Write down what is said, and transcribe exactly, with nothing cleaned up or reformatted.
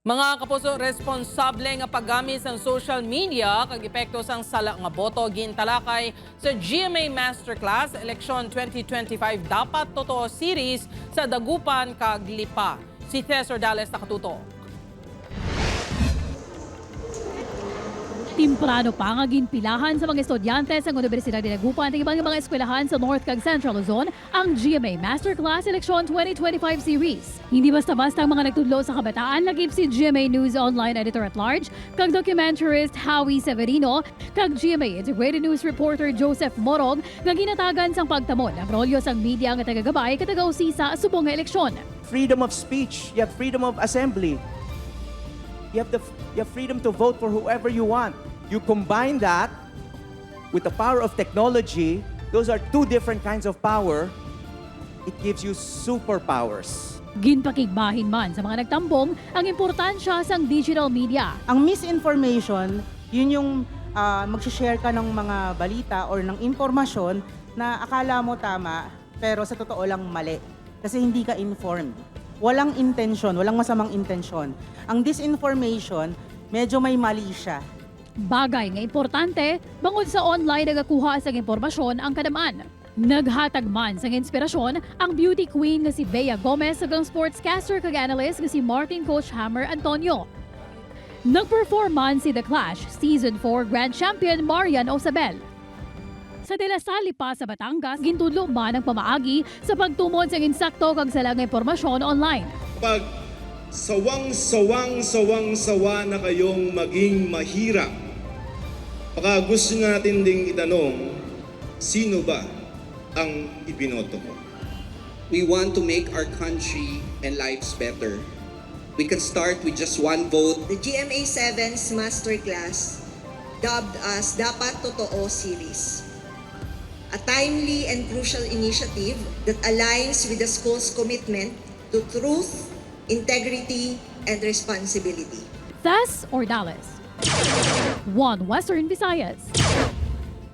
Mga kapuso, responsable nga paggamit sang social media kag epekto sang sala nga boto gintalakay sa G M A Masterclass Eleksyon twenty twenty-five Dapat Totoo Series sa Dagupan kag Lipa. Si Tess Ordales nakatutok. Temprano pa nga ginpilahan sa mga estudyante sang Universidad de Dagupan kag iban nga mga eskwelahan sa North kag Central Luzon ang G M A Masterclass Eleksyon twenty twenty-five Series. Hindi basta-basta ang mga nagtudlo sa kabataan, lakip si G M A News Online Editor at Large kag documentarist Howie Severino kag G M A Integrated News Reporter Joseph Morong nga ginatagan sang pagtamod ang rolyo sang media nga tagagabay kag tagausisa subong nga eleksyon. Freedom of speech, you have freedom of assembly, you have the you have freedom to vote for whoever you want. You combine that with the power of technology, those are two different kinds of power. It gives you superpowers. Ginpakigbahin man sa mga nagtambong ang importansya sang digital media. Ang misinformation, yun yung uh, mag-share ka ng mga balita or ng impormasyon na akala mo tama pero sa totoo lang mali. Kasi hindi ka informed. Walang intensyon, walang masamang intensyon. Ang disinformation, medyo may mali siya. Bagay nga importante, bangod sa online nagakuha sang impormasyon ang kadam-an. Naghatag man sang inspirasyon ang beauty queen nga si Bea Gomez kag ang sportscaster kag analyst nga si Martin Coach Hammer Antonio. Nag-perform man si The Clash Season four Grand Champion Marian Osabel. Sa De La Salle pa sa Batangas, gintudlo man ang pamaagi sa pagtumon sang insakto kag sala nga impormasyon online. Pag sawang-sawang-sawang-sawa na kayong maging mahirap, baka gusto natin ding itanong, sino ba ang ibinoto mo? We want to make our country and lives better. We can start with just one vote. The G M A seven's Masterclass, dubbed as Dapat Totoo Series, a timely and crucial initiative that aligns with the school's commitment to truth, integrity, and responsibility. Tess Ordales, One Western Visayas.